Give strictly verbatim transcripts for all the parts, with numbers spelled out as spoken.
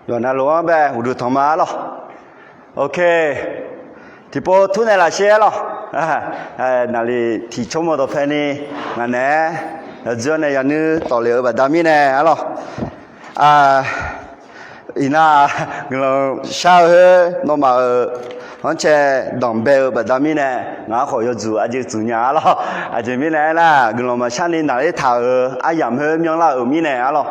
Yawqha navluf-anr bae uqduq tanq ma arlawq. Ok. Tiqpov turnaeq lafsher arlawq. Naqliq tiq tsawrmawq dawqpae ni ngaq naeq-aer yawdzoer-awr nae yanuir tawflef-eu baqda mirnae arlawq. Iqnan guiqlanq shar-eu khoer nawmaf-euq anrcae danqbae-eu baqda mirnae, ngaq-anr khawf yawdzuq aqjeq tsuif nya arlawq. Aqjeq mirnae aernar, guiqlanq maqshar ni naqler taq-euq aryamq khoer myanrlar-euq mirnae arlawq.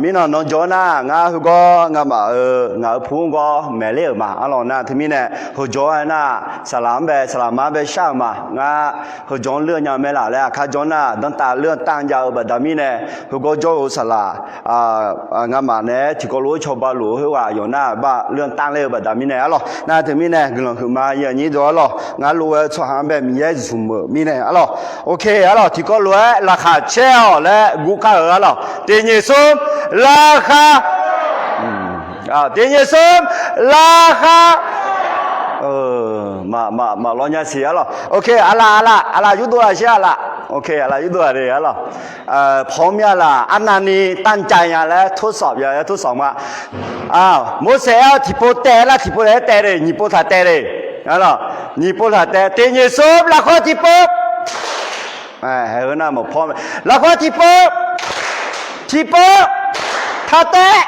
Mirnan nan jawr nar, ngar heugawr ngamaf-euq ngaq-euq pu-anr gawr maeqler-euq ma arlawq. Nar teumirnae heujawr-aer nar, saqlaq-anr bae saqlaq ma-anr bae shar-euq ma. Ngar heujawr-anr ler-eu nya mae laf laer aqkar jawr nar, danrtav ler-anr tav jav-eu baqda mirnae, heugawr jawr-eu saqlaq ngamaf naeq-aer tiqkawv lof-aer cawba luf-eu khoerghaq yawf nar, bar ler-anr tav ler-eu baqda mirnae arlawq. Nar teumirnae guiqlanq huiqma yawnyir deuq arlawq. Ngar lof-aer tsawrhaq-anr bae Miqyaer zmq-euq mirnae arlawq. Ok arlawq, tiqkawv lof-aer laqkhaq caer-awq laer guvkar-euq arlawq. Tiqnyif smr, laqkhaq. Tiqnyif smr, laqkhaq. Maqlawr nya siq arlawq. Ok, aqlaf aqlaf aqlaf yurdov lafsher aqlaf. Ok, aqlaf yurdov-aq de arlawq. Pawqmya laf arnavni tanqcav nya laer ทดสอบ ya ทดสอบ ma. Morseq aer-awr tiqpov taev nar, tiqpov taev-aer taev de, nyiq pov taq taev de. Nyiq pov taq taev, tiqnyif smr, lafkhoer tiqpov. Haeq-eu nar maqpawr, lafkhoer tiqpov, tiqpov taq taev.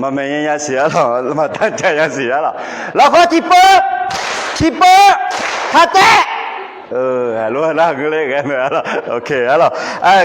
Maqmaeq nya nya siq arlawq, maqtanq cav nya siq arlawq. Lafkhoer tiqpov, tiqpov taq taev. Aqlof nar geur ler ghae mae arlawq. Ok arlawq.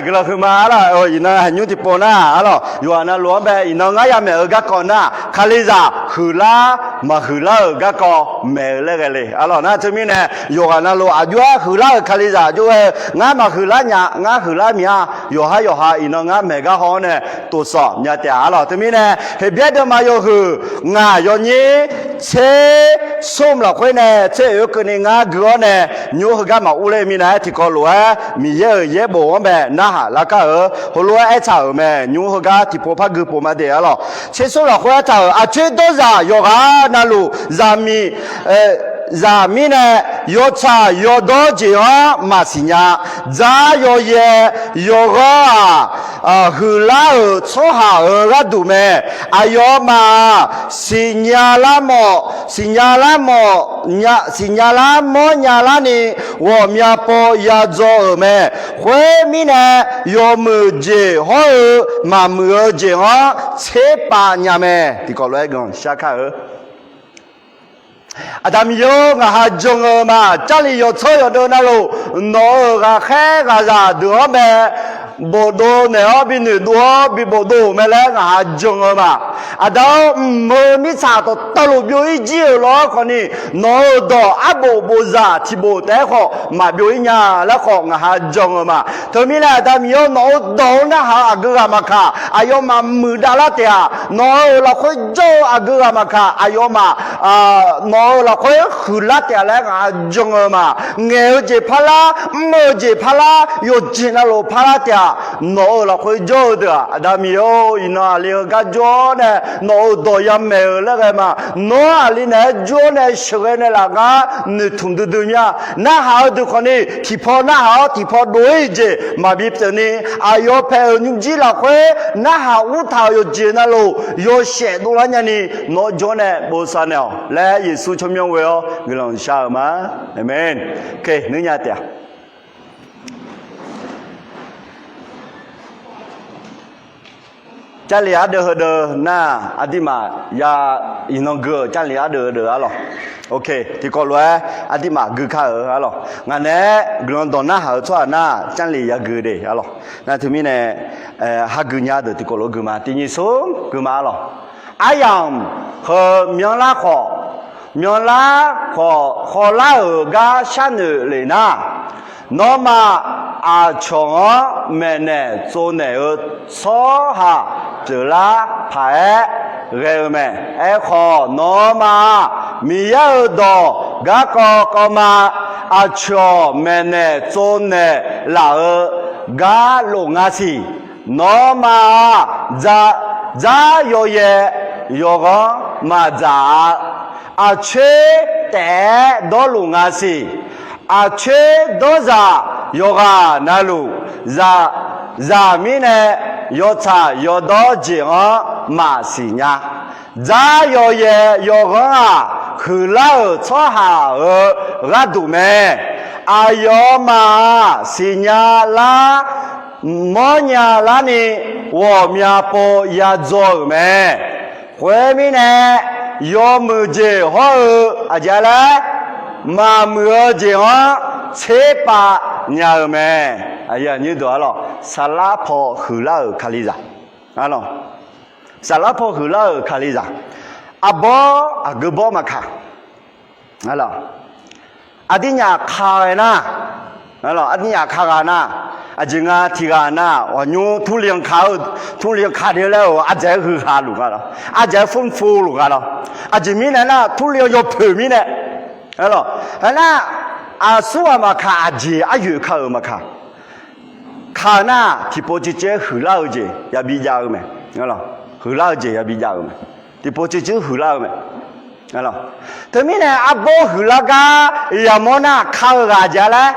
Guiqlanq huiqma arlawq. Iqnan haqnymr tiqpov nar arlawq, yawqghaq navluf-anr bae iqnan ngar yamaeq-eu garkawv nar, Kalizaq huiqlar maqhuiqlar-euq garkawv maeq-eu laer ghae le arlawq. Nar teumirnae yawqghaq navluf aqjox-aer huiqlar-euq Kalizaq aqjox ghae-eu, ngar maqhuiqlar nya, ngar huiqlar mya, yawqhar yawqha iqnan ngar maeq gar haw-awr nae tofsawf nya taef-a arlawq. Teumirnae Heqbyaer deuvma yawhuiq ngaq yawnyir tser smr lafkhoer nae tser oeq-eu keuvni ngar gui-awr nae, nymr heugar maqur ler-eu mirnae-aer tiqkawv lof-aer Miqyaer-euq yaerbof-anr bae narhaq larkar-eu heulof-aer aertaq-euq mae. Nymr heugar tiqpov par gui pov ma de arlawq. Tser smr lafkhoer aertaq-euq aqcoer dawrzaq yawqghaq navluf zaqmiq zaq mirnae yawtsaq yawdawr jeq-anr maqsiq nya. Dzar yawyae yawghanr-aq, huiqlar-euq tsawrhaq-euq gharduq mae. Aqyawfmaf-aq, siqnya lar mawf, siqnya lar mawf, siqnya lar mawrnya larni ghawqmya paw yadzaw-euq mae. Khoermirnae, yawmuiq jeq hawr-eu maqmuiq-eu jeq-anr tserpav nya mae. Tiqkawv lof-aer ganq shar kar-eu Aqda Miqyaer-or, ngaq ha jan-eu ma. Jarlif yawqtser yawqdeuv navluf, nawq-euq ghaqkhaer ghaqzaq deuq-anr mae, bofdov naeq-awr bi noeqdov-awr bi bofdov-euq mae laer ngaq ha jan-eu ma. Aqda-or, mq-eu mirtsaq dawqtawvluf byov-ir jir-euq lawr khawfni, nawq-euq dawq arbof bofzaq tiqbof taef-aer khawf maqbyov-ir nya laer khawf ngaq ha jan-eu ma. Teumirnae Aqda Miqyaer-or, nawq-euq dawq-anr narhaq-eu aqgeu ghaq maqkaq, aqyawfmaf muiqdav lar taef-aq, nawq-euq lafkhoer jawr-eu aqgeu ghaq maqkaq, aqyawfmaf nawq-euq lafkhoer huiqlar taef-a laer ngaq ha jan-eu ma. Ngaeq-eu jeq parlar, mr-eu jeq parlar, yawqjeq navluf parlar taef-aq, nawq-euq lafkhoer jawr-eu deuq-aq, Aqda Miqyaer-or, iqnan aqli heugar jawr-awr nae nawq-euq dawq yamaeq-euq laer ghae ma. Nawr aqli naeq-aer jawr-awr nae sheuqghae nae laf ngar noeqtmq duidui mir-a. Narhaq-eu deuq khawfni tiqpaw narhaq-awr tiqpaw dov-ir jeq maqbi pyeufni, aqyawf paeq-euq nymrjir lafkhoer narhaq urtaq-euq yawqjeq navluf yawshaef dovlar nyani, nawr jawr nae bosav naeq-awq laer Yeqsur tsawrmyanr ghoe-awr guiqlanq shar-euq ma. Aqmeq. Nuinya taef-a. Jarlif ardeuv heudeuq nar, aqduimaf ya iqnan gui-euq jarlif ardeuv heudeuq arlawq. Ok, tiqkawv lof-aer aqduimaf gui kar-euq arlawq. Ngaq naeq-aer guiqlanq dawq narhaq-eu tsawrhaq nar, jarlif yagui de arlawq. Nar teumirnae, hageuf nya deuq tiqkawv lof-aer gui ma, tiqnyif smr gui ma arlawq. Aryamq heu myanrlar khawf, myanrlar khawf khawvlar-euq gar sharnoeq lef nar, nawmaf aqcawq-anr maeqnaeq tsovnaeq-eu tsawrhaq pyeuflar paq-aer ghae-eu mae. Aerkhawf, nawmaf-aq, Miqyaer-euq dawq garkawv kawvma, aqcawq maeqnaeq tsovnaeq laf-eu gar lof nga siq. Nawmaf-aq, dzar yawyae yawghanr maqdzaq-a. Aqcoer taef-aer dawrluf nga siq. Aqcoer dawrzaq yawqghaq navluf zaq Zaqmirnae yawtsaq yawdawr jeq-anr maqsiq nya. Dzar yawyaev yawghanr-aq, huiqlar-euq tsawrhaq-euq gharduq mae. Aqyawfmaf-aq siqnya lar mawrnya larni ghawqmya pov yadzaw-euq mae. Khoermirnae, yawmuiq jeq hawr-eu aqjeq laer maqmuiq-eu jeq-anr tserpav nya-eu mae. Saflar paw huiqlar-euq Kalizaq. Saflar paw huiqlar-euq Kalizaq. Arbawr aqgeu bawr maqkaq. Aqdirnyaf ka ghae nar, aqdirnyaf ka gha nar, aqjeq nga tiq ghaq nar, ghawqnymr turli-anr ka-eu, turli-anr ka de laer-euq ardzaeq-aer huiqha luf nga lawr, ardzaeq-aer furfur luf nga lawr. Aqjeq mirnae nar, turli-anr yawpoeq mirnae, aernar, aqsur ghaq maqkaq, aqjeq aryoeq ka-euq maqkaq, ka-eu nar tiqpov cuivcuiv-aer huiqlar-eu jeq yabi jav-eu mae. Huiqlar-eu jeq yabi jav-eu mae. Tiqpov cuivcuiv huiqlar-eu mae. Teumirnae arbawr huiqlar gar yamawr nar ka-eu ghaq aqjeq laer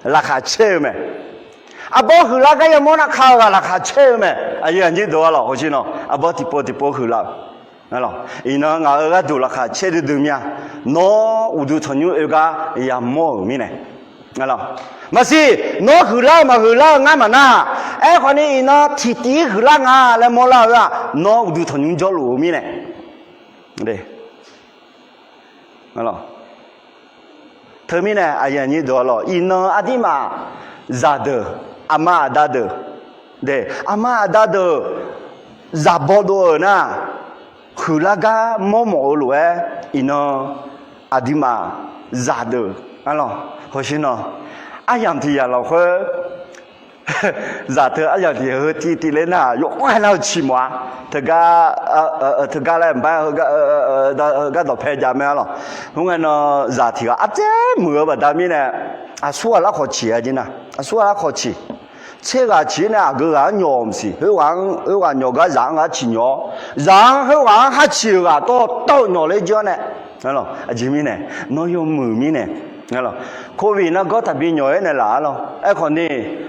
laqkhaq caer-eu mae. Arbawr huiqlar gar yamawr nar ka-eu ghaq laqkhaq caer-eu mae. Aqyuif aqnyir deuq-a lawq, hawsher nawq arbawr tiqpov tiqpov huiqlar-eu. Iqnan ngaq-euq gharduq laqkhaq caer duidui mir-a. Nawr uqduq tanqnymr oe gar yamawr-euq mirnae, maqsiq, nawr huiqlar-eu maqhuiqlar-eu ngar maqnar-aq. Aerkhawfni iqnan tiqtiv huiqlar nga laer mawrlar-eu-aq, nawr uqduq tanqnymr jawrluf-eu mirnae. Teumirnae aqyuif aqnyir deuq-a lawq, iqnan aqdirmaf zaqdeuq, aqma aqda deuq, aqma aqda deuq zaqbaw dov-euq nar, huiqlar gar mawrmawf-eu lof-aer, iqnan aqduimaf zaqdeuq, arlawq, hawsher nawq, aryamq tiq yamq lafkhoer zaq teu aryamq tiq yamq heu tiv tiv ler nar, yawqghaq nar-eu ciq mawf-a. Teugar, teugar laer maqbar, heugar dawqpae jav mae arlawq. Khoerngae nan zaq tiq ghaq ardzaer muiq-eu baqda mirnae, aqsur ghaq larkhawf ciq-a jir nar, aqsur ghaq larkhawf ciq. Tser ghaq ciq-ir nae aqgeu ghaq-anr nyawq-euq maqsiq, khoerghaq-anr, khoerghaq nyawq gar zaq-anr gar ciq nyawq-awr, zaq-anr khoerghaq-anr khar ciq-euq ghaq tawr tawr-eu nyawq ler jir-awr nae, aqjeq mirnae, nawr yawmuiq mirnae, covid nargawr taqbi nyawq-ir naeqlaf arlawq. Aerkhawfni,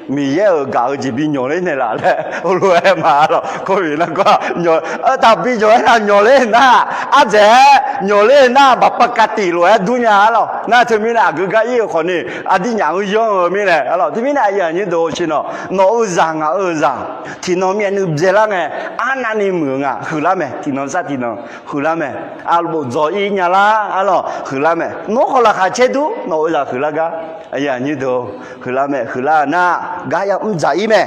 Miqyaer-euq gaq-eu jeq bi nyawq ler naeqlaf laer heulof-aer ma arlawq. Covid nargawr-aq, taqbi nyawq-aer nar nyawq ler nar, ardzaeq-aer nyawq ler nar baqpav kav tif lof-aer dur nya arlawq. Nar teumirnae aqgeu gar ir-eu khawfni, aqdirnyaf-anr yanr-eu mirnae arlawq. Teumirnae aqyuif aqnyir deuq-or, nawq-euq zaq ngaq-euq zaq tiqnan myavnuiv byaelar ngae, arnavni muiq-eu nga, huiqlar mae. Tiqnan sar tiqnan huiqlar mae. Aqbof dzawq-ir nya lar arlawq, huiqlar mae. Nawr khawf laqkhaq caer dur, nawq-euq zaq huiqlar gar, aqyuif aqnyir deuq-or, huiqlar mae. Huiqlar-eu nar, gar yamr dzaq-ir mae.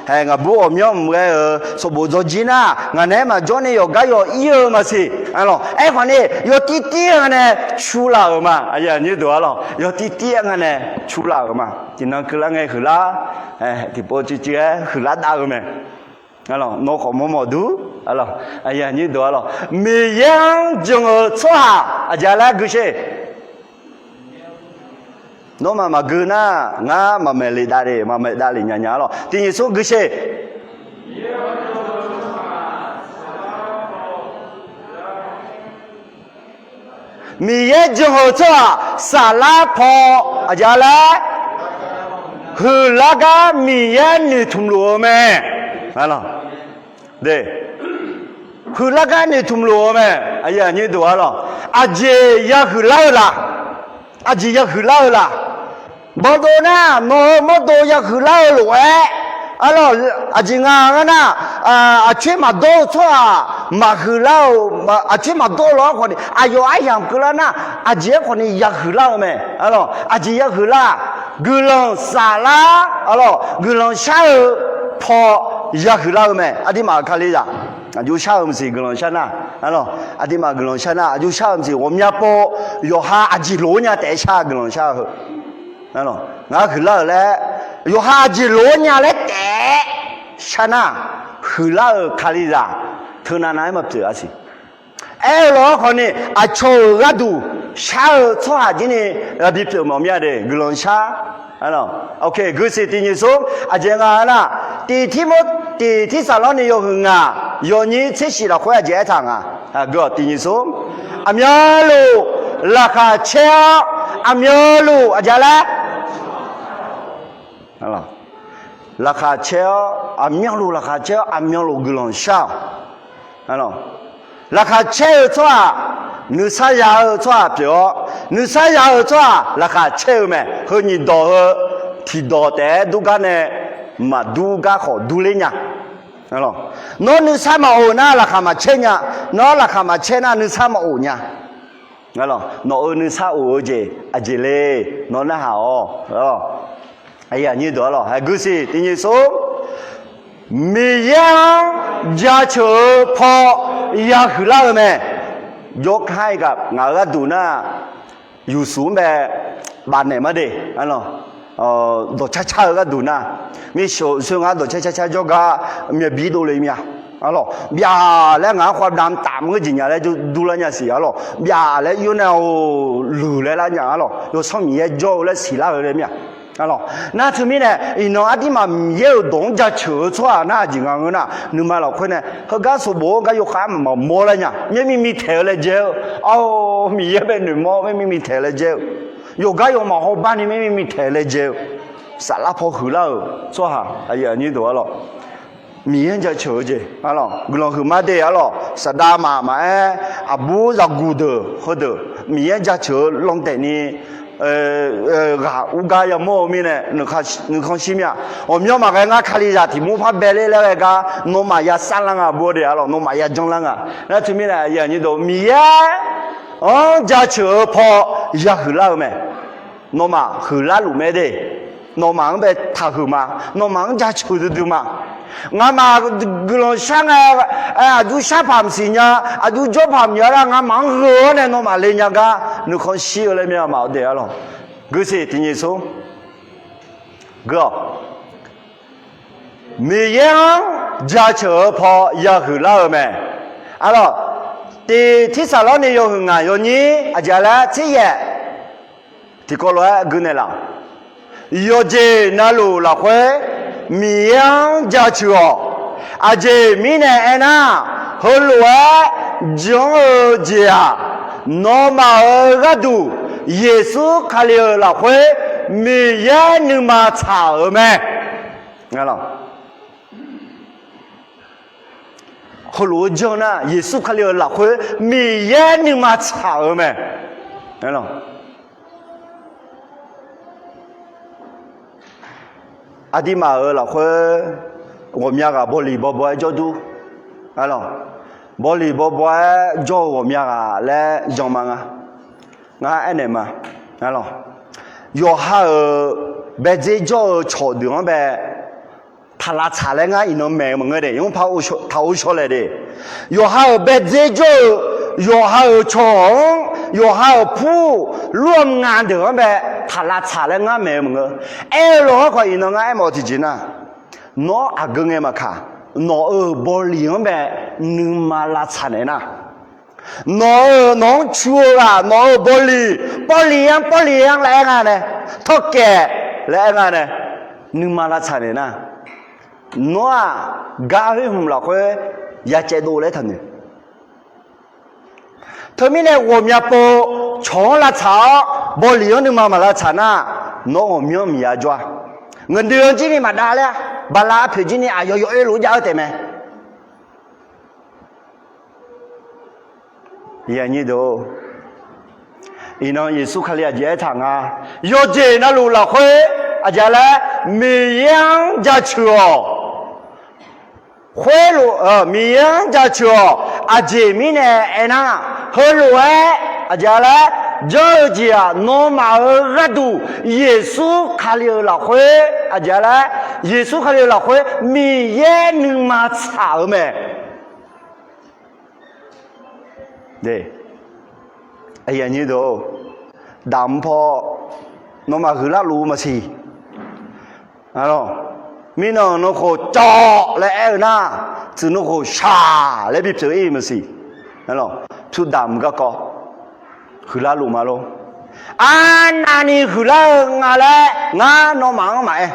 Hae, ngaqbur ghawqmyanr mq ghae-euq sanqbof dzawjir nar, ngaq naeq-aer maqjawr ni yawqgar yawq ir-eu maqsiq arlawq. Aerkhawfni, yawtirtir-eu nga nae curlaf-euq ma. Aqyuif aqnyir deuq arlawq, yawtirtir-eu nga nae curlaf-euq ma. Tiqnan keuvlar ngae huiqlar, tiqpov cuivcuiv-aer huiqlar dav-eu mae. Nawr khawf mawrmawf dur, aqyuif aqnyir deuq arlawq, Miqyaer-anr jan-eu tsawrhaq aqjeq laer gui sher. Nawmaf maqgui nar, ngar maqmaeq le dav le, maqmaeq dav le nya nya arlawq. Tiq nyiq smr gui sher. Miqyaer jan-eu tsawrhaq saflar paw aqjeq laer, huiqlar gar Miqyaer noeqtmq luf-eu mae. Huiqlar gar noeqtmq luf-eu mae. Aqyuif aqnyir deuq arlawq, aqjeq yahuiqlar-eu laq? Aqjeq yahuiqlar-eu laq? Bawdov nar, nawq-euq mawrdo yahuiqlar-eu lof-aer, arlawq, aqjeq nga ngar nar, aqcoer maqdawr-eu tsawrhaq maqhuiqlar-eu, aqcoer maqdawr-eu lof-aer khawfni aqyawf aryamq keuvlar nar, aqjeq-aer khawfni yahuiqlar-eu mae. Arlawq, aqjeq yahuiqlar? Guiqlanq saflar, arlawq, guiqlanq shar-eu paw yahuiqlar-eu mae. Aqdirmaf-euq Kalizaq aqjox shar-eu maqsiq guiqlanq shar nar, arlawq, aqdirmaf guiqlanq shar nar aqjox shar-eu maqsiq ghawqmya pov, yawqha aqjeq loq-aer nya taef-aer shar guiqlanq shar-eu heu. Ngar huiqlar-euq laer, yawqha aqjeq loq-aer nya laer taef-aer shar nar, huiqlar-euq Kalizaq teunav nav-aer maqpyeuf-a siq. Aer-eu lof-aer khawfni, aqcawq-euq gharduq shar-eu tsawrhaq jir ni bi pyeuf mawf mir-a de, guiqlanq shar. Guisiq tiq nyiq smr aqjeq nga nar, tiq Tirmor, tiq Tirsaqlawrni yawhuiq ngaq yawnyir tser shif lafkhoer aqjeq aertaq nga. Aqgeu-awq tiq nyiq smr, aqmyanluf laqkhaq caer-awr, aqmyanluf aqjeq laer laqkhaq caer-awr aqmyanluf laqkhaq caer-awr aqmyanluf guiqlanq shar-awq. Laqkhaq caer-eu tsawrhaq, nuisar ya-eu tsawrhaq pyeuf-awr, nuisar ya-eu tsawrhaq laqkhaq caer-eu mae. Heu nyiq dawq heu tiqdawq taef-aer dur gar nae maqdur gar khawf durler nya. Nawr nuisar maqof nar laqkhaq maqcaer nya. Nawr laqkhaq maqcaer nar nuisar maqof nya. Nawq-euq nuisar of-eu jeq aqjeq le? Nawr narhaq-awq. Aqnyir deuq-a lawq, haeqgui siq tiqnyir sor. Miqyaer-anr jaceuq-eu paw yahuiq lar-eu mae. Jawrkar-iq gaq ngaq-euq gharduq nar, yuqsuf-anr bae bafnaeq mar de. Dawqcar car-eu gharduq nar, mirsheuq soer ngar dawqcar car car jawrgar myavbi dovle mya. Arlawq, byaq laer ngaq-anr khawf damq taf mr-eu jeq nya laer durlar nya siq. Arlawq, byaq laer yur nae-awq, luiq laer lar nya. Arlawq, Yawsanr Miqyaer jawr-eu laer siqlar-eu laer mir-a. Arlawq, nar teumirnae iqnan aqdirmaf Miqyaer-euq dawq-anr jaceuq-eu tsawrhaq nar aqjeq nga ngeur nar, nuima lafkhoer nae heugar sanqbof-anr gar yawkhav maqmawr lar nya. Maermirmi taeq-eu laejae-eu, ar, Miqyaer bae noeqmawr maermirmi taeq-eu laejae-eu, yawqgar yawmaf hawbar ni maermirmi taeq-eu laejae-eu, saflar paw huiqlar-euq tsawrhaq, aqnyir deuq-a lawq. Miqyaer-anr jaceuq-eu jeq, arlawq, guiqlanq huiqma de. Arlawq, saqdaq maf maqaer, aqbur zaqguq deuq heudeuq Miqyaer-anr jaceuq-eu lantaef ni ghaq urgar yamawr-eu mirnae, nuikhanr shir mir-a. Ghawqmyanr maqghae ngar Kalizaq tiq mur par bae ler laer ghae gar nawmaf ya sarlar nga bur de. Arlawq, nawmaf ya janrlar nga. Nar teumirnae, Miqyaer-anr jaceuq-eu paw yahuiq lar-eu mae. Nawmaf huiqlar luf mae de. Nawmaf-anr bae taqhuiq ma. Nawmaf-anr jaceuq duidui ma. Ngamaf guiqlanq shar ngae, aqjox shar paq maqsiq nya, aqjox jawr paq maqnyoeq-a lar, ngamaf-anr gheu-awr nae nawmaf le nya gar nuikhanr shir-eu laer mir-a maf-eu de. Arlawq, gui siq tiqnyir sor. Gui-awq. Miqyaer-anr jaceuq-eu paw yahuiq lar-eu mae. Arlawq, tiq Tirsaqlawrni yawhuiq ngaq yawnyir aqjeq laer tser yaef tiqkawv lof-aer gui naeqlaf. Yawqjeq navluf lafkhoer Miqyaer-anr jaceuq-awq. Aqjeq mirnae aernar, heulof-aer janr-eu jeq-aq, nawmaf-euq gharduq Yeqsur Kali-euq lafkhoer Miqyaer nuima tsaq-euq mae. Heulof-aer janr nar, Yeqsur Kali-euq lafkhoer Miqyaer nuima tsaq-euq mae. Aqdirmaf-euq lafkhoer ghawqmya ghaq bawliq bawbaw-aer jawr dur. Arlawq, bawliq bawbaw-aer jawr-eu ghawqmya ghaq laer jan ma nga. Ngar aernaeq ma. Arlawq, yawqha-euq baedzer jawr-eu cawqdeuq-anr bae taq lavtsaq laer ngar iqnan maeq-eu maqngeur de. Irmr par taq-eu shawlaeq de. Yawqha-euq baedzer jawr-eu, yawqha-euq cawq-anr, yawqha-euq pur lur-eu nga deuq-anr bae taq lavtsaq laer ngar maeq-eu maqngeur. Aer-eu lof-anr khawf iqnan ngar aermawf-eu tiqjeq nar, nawr aqgeu ngae maqkaq, nawq-euq bawliq-anr bae nuima lavtsaq naeq nar, nawq-euq nawq-anr cu-eu ghaq nawq-euq bawliq, bawliq-anr bawliq-anr laer aer nga nae, tawrkaef laer aer nga nae, nuima lavtsaq naeq nar, nawr-aq, gar khoer hmq lafkhoer ya caevdov laer taqnoeq. Teumirnae ghawqmya pov cawq-anr lavtsaq-awr bawliq-anr nuima maq lavtsaq nar, nawr ghawqmyanr miqya jawr-a. Ngeuqdui-anr jir ni maqdav laer-a. Bala arpoeq jir ni aqyawf yawoer lof jav-eu taef mae. Iqnan Yeqsur Kali aqjeq aertaq nga. Yawqjeq navluf lafkhoer aqjeq laer Miqyaer-anr jaceuq-awq. Khoerlof-aer Miqyaer-anr jaceuq-awq. Aqjeq mirnae aernar, heulof-aer aqjeq laer janr-eu jeq-aq, nawmaf-euq gharduq Yeqsur Kali-euq lafkhoer aqjeq laer, Yeqsur Kali-euq lafkhoer Miqyaer nuima tsaq-euq mae. Daq-eu paw nawmaf huiqlar luf-eu maqsiq. Mirnan nuikhof cawv laer aer-eu nar, tsuif nuikhof shaq laer bipyeuf ir-eu maqsiq. Pyur damq garkawv huiqlar luf ma lor. Arnavni huiqlar-eu nga laer ngar nawmaf-anr maqaer.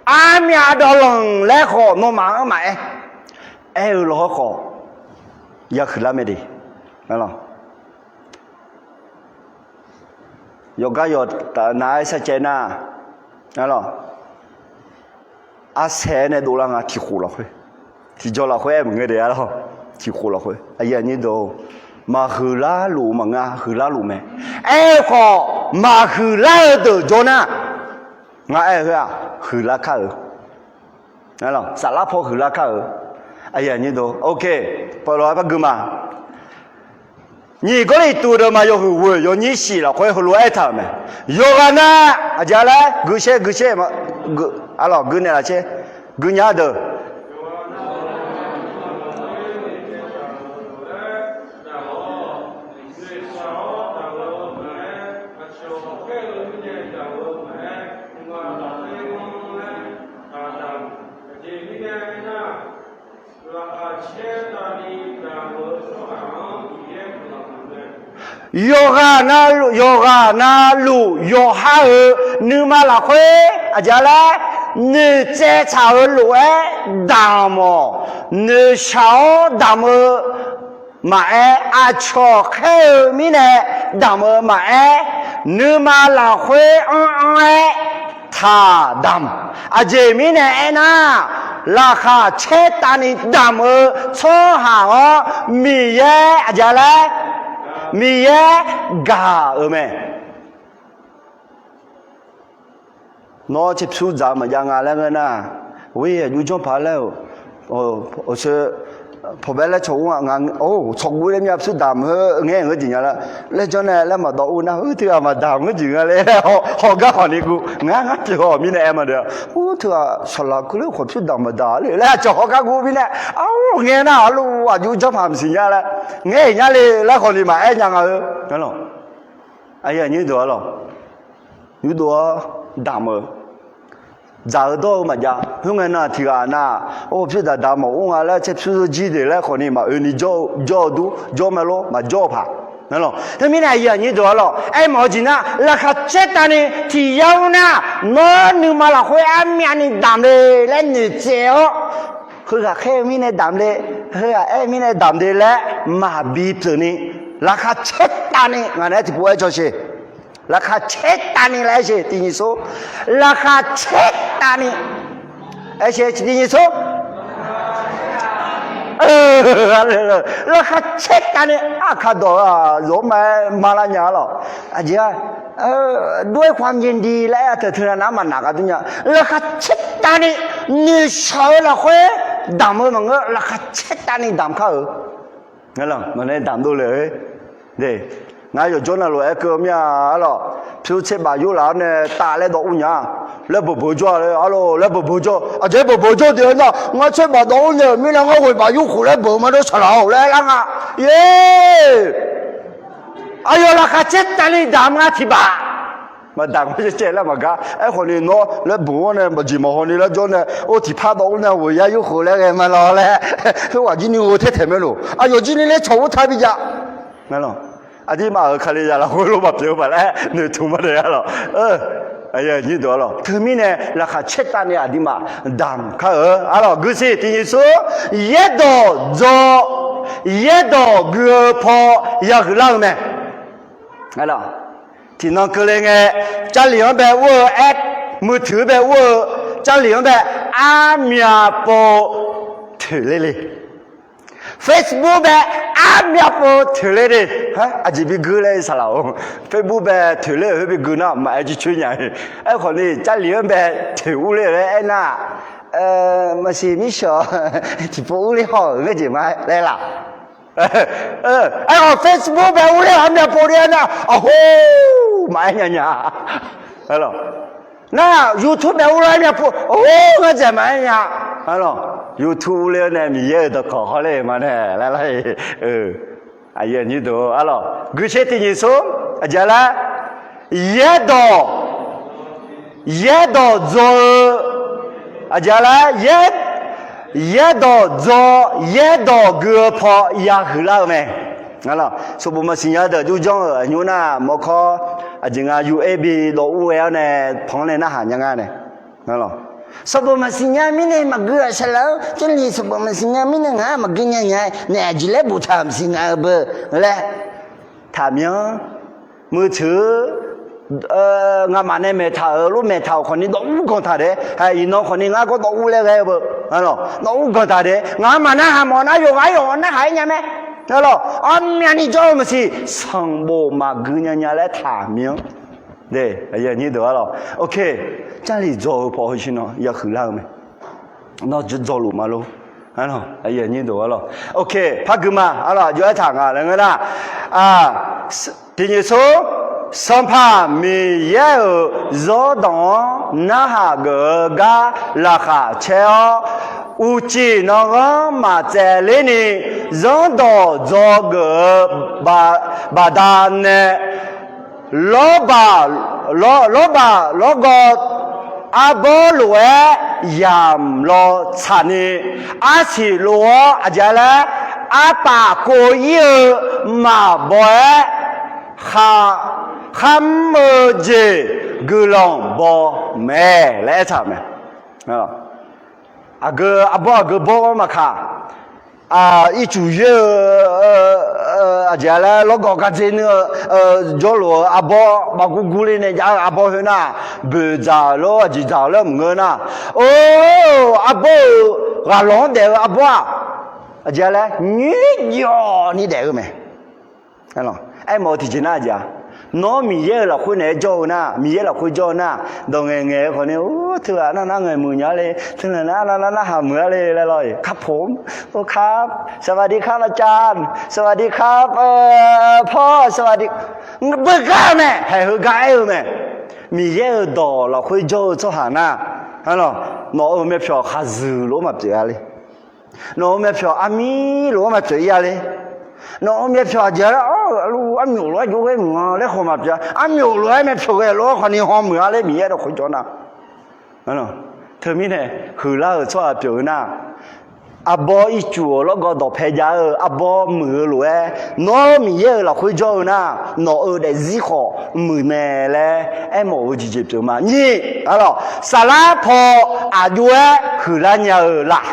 Armyav dawqlanq laer khawf nawmaf-anr maqaer. Aer-eu lawhawr khawf, ya huiqlar mae de. Yawqgar yawq taf nav-aer sarcaev nar, arlawq, Arsaeq-aer nae dovlar nga tiqkhof lafkhoer. Tiqjawr lafkhoer aer maqngeur de-a lawr. Tiqkhof lafkhoer aqyuif aqnyir deuq-or, maqhuiqlar luf-eu maqngeur, huiqlar luf mae. Aerkhawf, maqhuiqlar-eu deuq jawr nar, ngar aer-eu khoer-aq, huiqlar kar-euq. Saflar paw huiqlar kar-euq. Aqyuif aqnyir deuq-or, ok, pawlawr-aer par gui ma. Nyiq Gawrliqtu deuvma yawhuiq ghoeq yawnyir shif lafkhoer heulof-aer aertaq-euq mae. Yawqghaq nav, aqjeq-a laer guishaer guishaer, arlawq guinaeq laf caer, guinya deuq. Yawqghaq nav, yawqghaq navluf yawqha-euq nuima lafkhoer aqjeq-a laer noeqtsaev tsaq-euq lof-aer damq-awq. Noeqshaq-awr damq-eu maqaer, aqcawq khaer-eu mirnae damq-eu maqaer, nuima lafkhoer anr anr-aer taq damq. Aqjeq mirnae aernar, laqkhaq caertavni damq-eu tsawrhaq-awr Miqyaer aqjeq-a laer, Miqyaer gaq-euq mae. Nawr caerpyur dzaq-eu maqjav nga laer ngeur nar, aqjur janr paq laer-euq, awqshoe pawqbae laer cawq ur nga, or, tsawqguv laer myav pyur damq heu ngaer ngeur jeq nya laer, laer janr nae laer maqdawv ur nar, heu teughaq maqdamq ngeur jeq nga laer, hawgar khawf ni guv ngar ngar pyeuf-awq mirnae aer ma de. Ur, teughaq saqlaq keuvler khawf pyur damq maqdaq le laer aqcawq hawgar guv mirnae, ar, ngae nar arlu aqjur janr paq maqsiq nya laer, ngaer-iq nya le laer khawf ni maqaer nya nga-eu. Aqyuif aqnyir deuq-a lawq, yurdov-awr damq-eu, dzaq-eu dawr-eu maqjav. Khoerngae nar tiqghaq nar, or, pyur daqdaq mawf-ur nga laer caerpyur jir de laer khawf ni maqoe ni jawr-eu dur, jawr mae lor, maqjawr-eu paq. Teumirnae aqyuif aqnyir deuq-a lawq, aermawf-eu jeq nar, laqkhaq caertavni tiq yar-ur nar, nawr nuima lafkhoer armyavni damq le laer noeqtsaev-awr, heughaq khaer-eu mirnae damq le, heughaq aer-eu mirnae damq de laer maqbi pyeuf ni, laqkhaq caertavni ngaq naeq-aer tiqpov aer caw sher. Laqkhaq caertavni laer aer sher tiq nyiq sor. Laqkhaq caertavni aer sher tiq nyiq sor. Laqkhaq caertavni aqkaq dawq-aq zawr ma-aer ma lar nya-a lawq. Aqjeq-a, dov-aer khawf myaendi laer aer-a teu teunav nar maqnaq gar dur nya. Laqkhaq caertavni noeqshaq-eu lafkhoer damq-eu maqngeur, laqkhaq caertavni damq kar-euq. Ngaq nae damq dov le-e. Ngar yawqjawr navluf aer keuv mir-a, arlawq, pyur tserbaf yur laf-awr nae tav laer dawv ur nya. Laer beuq beuq jawr-a laer, arlawq, laer beuq beuq jawr. Aqjeq beuq beuq jawr deuq-aer nar, ngar tserbaf dawv ur nae-euq mirnae ngar ghoeq baf yur khof laer beuq ma dawr saqlaq-awq laer aer lar nga. Ye, aqyawf laqkhaq caertavni damq nga tiq baf. Maqdamq caer caer laer maqgar. Aerkhawf ni nawr laer beuq-anr nae maqjeq maqhaw ni laer jawr nae, or, tiqpar dawv ur nae ghoeq yar yur khof laer ghae ma lawr laer, khoerghaq jir ni ghoe taer taeq mae lor. Aqyawf jir ni laer cawq ur ta bijav. Aqduimaf-euq Kalizaq lafkhoer lof maqpyeuf-eu paq laer noeqtmq ma dae-a lawq. Nyir deuq-a lawq. Teumirnae laqkhaq caertavni aqduimaf damq kar-eu, arlawq, guisiq tiq nyiq sor, yaerdawq dzaw, yaerdawq gui-eu paw yahuiq lar-eu mae. Tiqnan keuvle ngae, Jarlif-anr bae ur-eu aer, มือถือ bae ur-eu, Jarlif-anr bae armyav pov toeqler le. Facebook bae armyav pov toeqler de. Aqjeq bi gui laer saqlaq-or. Facebook bae toeqler-euq khoer bi gui nar maqaer jircoer nya-e. Aerkhawf ni Jarlif-anr bae toeq urler-euq laer aernar, maqsiq mirshawq tiqpov urler haw-euq ngaeq jeq ma laer laq. Aerkhawf Facebook bae urler armyav pov de-aer nar, aqhor, maqaer nya nya. Nar, YouTube bae urler armyav pov, or, ngar dzaeq maqaer nya. YouTube urler-awr nae Miqyaer-euq dawqkawq hawler-euq ma nae laer lar. Aqyuif aqnyir deuq-a lawq, guiqsher tiq nyiq sor, aqjeq-a lar, yaerdawq, yaerdawq dzaw-eu, aqjeq-a lar, yaerdawq dzaw, yaerdawq gui-eu paw yahuiq lar-eu mae. Sanqbof maqsiq nya deuq jur janr-euq aqnymr nar mawrkawr, aqjeq nga U A B dawv ur ghae-awr nae panq-anr nae narhaq nya nga nae. Sanqbof maqsiq nya mirnae maqgui-aq saqlaq-anr, Jarlif sanqbof maqsiq nya mirnae ngaq-anr maqgui nya nya-aer nae aqjeq laer boftaq maqsiq nya-eu beu laer taqmyanr, มือถือ ngamaf nae maeqtaq-euq lof maeqtaq-euq khawfni dawv ur ganq taq daef. Iqnan khawfni ngar gawr dawv ur laer ghae-eu beu, dawv ur ganq taq daef. Ngaq-anr maqnarhaq mawf nar yawqghaq yawqghaq narhaq-aer nya mae. Arlawq, armyavni jawr-eu maqsiq, sanqbof maqgui nya nya laer taqmyanr. Aqyuif aqnyir deuq arlawq, ok, Jarlif dzaw-eu paw heushir nan ya huiqlar-eu mae. Nawr dzaw luf ma lor. Aqyuif aqnyir deuq arlawq, ok, par gui ma arlawq, aqjox aertaq nga laer ngeur nar, tiqnyiq sor, Sanqpaq Miqyaer-euq zanrdawq-anr narhaq geuf-eu gar laqkhaq caer-awr, uqcif nanghanr maqtsaevler ni zanrdawq dzaw geuf-eu baqda nae, lawrbaq, lawrbaq lawrgawv arbawr lof-aer yamq law tsaqni, arsiq lof-awr aqjeq laer arpaf kov ir-eu maqbaw-aer, kharmr-eu jeq guiqlanq baw mae laer aertaq-euq mae. Aqgeu arbawr aqgeu bawr-anr maqkaq, ircuf yoer-eu aqjeq laer lawrgawv gardzer nuir-eu jawrluf-eu arbawr baqgur gurler nae jav-eu arbawr khoernar, boeqdzaq-euq lor aqjeq dzaq-euq laer maqngeur nar, or, arbawr-euq ghaqlawq-anr daef-eu arbawr-aq, aqjeq laer nyoer jawq ni daef-eu mae. Aermawf-eu tiqjeq nar aqjeq-a, nawr Miqyaer-euq lafkhoer naeq-aer jawr-eu nar, Miqyaer lafkhoer jawr-eu nar, dawq ngaeq ngaeq-eu khawfni, or, teughaq nar nar ngaeq muiq nya le, teughaq nar nar nar narhaq muiq-a le laer lawr-iq, ครับผม, or, ครับ, สวัสดีครับอาจารย์, สวัสดีครับพ่อ, สวัสดี, beugar-eu mae, haeq heugar aer-eu mae. Miqyaer-euq dawq lafkhoer jawr-eu tsawrhaq nar, arlawq, nawq-euq myavpyawq khaqzuiq lof-aer maqpyeuf-a le. Nawq-euq myavpyawq armir lof-aer maqpyeuf ir-a le. Nawq-euq myavpyawq aqjeq laer, armyof lof-aer jov ghae muiq-a laer khawf maqpyeuf-a. Armyof lof-aer myavpyawq ghae lof-aer khawfni haw muiq-a laer Miqyaer dawq khoer jawr nar, teumirnae huiqlar-euq tsawrhaq pyeuf-eu nar, arbawr ircuf-euq lawrgawv dawqpae jav-eu arbawr muiq-eu lof-aer, nawr Miqyaer-euq lafkhoer jawr-eu nar, nawq-euq daefzir khawf muiq mae laer aermawf-eu jeqjeq pyeuf ma. Nyiq, arlawq, saflar paw aqjox-aer huiqlar nya-eu laf.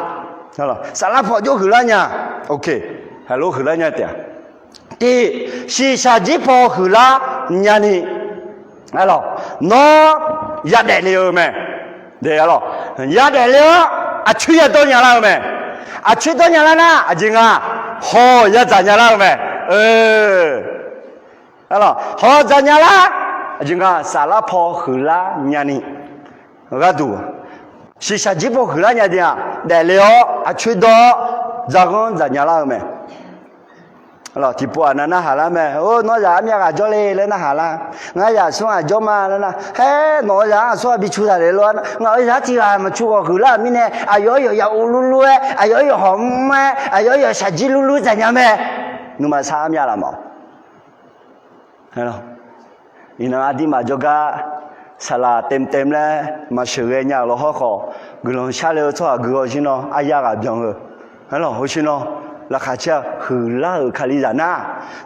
Saflar paw aqjox huiqlar nya. Ok, haqlo huiqlar nya taef-a. Tiq, shiqshaq jir paw huiqlar nyani, arlawq, nawr yadaef le-eu mae. Arlawq, yadaef le-awr aqcoer yadawr nya lar-eu mae. Aqcoer dawr nya lar nar aqjeq nga, hawq yadzaq nya lar-eu mae. Arlawq, hawq dzaq nya lar, aqjeq nga saflar paw huiqlar nyani, gharduq shiqshaq jir paw huiqlar nya ni-aq, daefle-awr aqcoer dawr-awr dzaqghanr dzaq nya lar-eu mae. Tiqpov-aq nav narhaq lar mae, or, nawr zaq armyav ghaq jawr le laer narhaq lar. Ngar zaq aqsur ghaq jawr ma laer nar, haer, nawq-eu zaq-anr aqsur ghaq bi cu taq le lof-aer nar, ngaq-euq zaq tiq ghaq maqcu khawf huiqlar-euq mirnae, aqyawf-aer yawqya ur lurlur-aer, aqyawf-aer yawqhawq mr-aer, aqyawf-aer yawqshaq jir lurlur dzaq nya mae. Nuima sar armyav laf mawf. Iqnan aqdirmaf jawrgar saqlaq taem taem laer maqsheuqghae nya-euq lawhawr khawf, guiqlanq sharle-eu tsawrhaq guihaw shir nan arya ghaq byan-eu. Arlawq, heushir nan laqkhaq caer-eu huiqlar-euq kalizaq nar,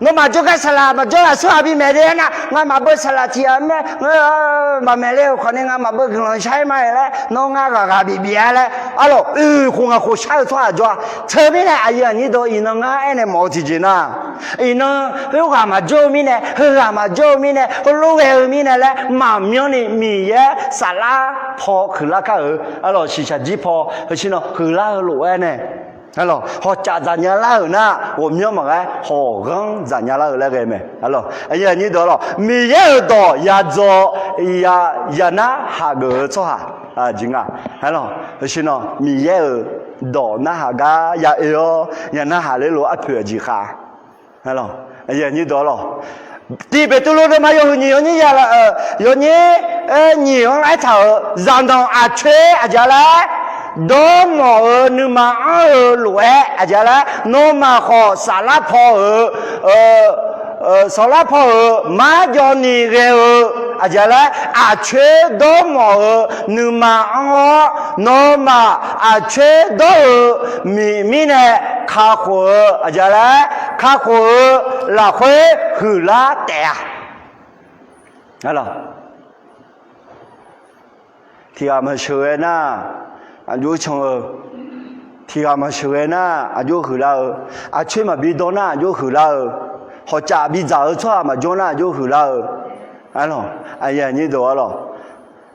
nawmaf jawrgar saqlaq maqjawr aqsur ghaq bi maeq le-aer nar, ngamaf beu saqlaq tiq ghaq mae, maqmaeq le-euq khawfni ngamaf beu guiqlanq shar-aer ma-aer laer, nawr ngar ghaq ghaq bif bif-a laer, arlawq, oe khof ngaq khof shar-eu tsawrhaq jawr-a. Teumirnae aqyuif aqnyir deuq, iqnan ngar aernaeq mawf-eu tiqjeq nar, iqnan khoerghaq maqjawr-eu mirnae, heughaq maqjawr-eu mirnae, heulof ghae-eu mirnae laer maqmyanr ni Miqyaer saflar paw huiqlar kar-euq, arlawq, shiqshaq jir paw heushir nan huiqlar-eu lof-aer nae, arlawq, hawqcaf dzaq nya lar-euq nar, ghawqmyanr maqghae hawqghanr dzaq nya lar-eu laer ghae mae. Arlawq, aqyuif aqnyir deuq, arlawq, Miqyaer-euq dawq ya dzaw, ya, ya narhaq geuf-eu tsawrhaq jeq nga. Arlawq, heushir nan Miqyaer-euq dawq narhaq gar ya oe-awr ya narhaq ler lof-aer arpoeq aqjeq khav. Arlawq, aqyuif aqnyir deuq, arlawq, tiq Beqtuvluv deuvma yawhuiq nyiq yawnyir ya, yawnyir nyiq-anr aertaq-euq, zaqnanq aqcoer aqjeq laer, dawrmawf-eu nuima anr-eu lof-aer aqjeq laer, nawmaf khawf saflar paw-euq, saflar paw-euq marjawv ni ghae-eu aqjeq laer, aqcoer dawrmawf-eu nuima anr-awr, nawmaf aqcoer dawr-eu mirnae kakhof-eu aqjeq laer, kakhof-eu lafkhoer huiqlar taef-a. Tiq ghaq maqsheuqghae nar, aqjox can-eu. Tiq ghaq maqsheuqghae nar, aqjox huiqlar-eu. Aqcoer maqbi dawr nar, aqjox huiqlar-eu. Hawqcaf bidzaq-eu tsawrhaq maqjawr nar, aqjox huiqlar-eu. Arlawq, aqyuif aqnyir deuq arlawq,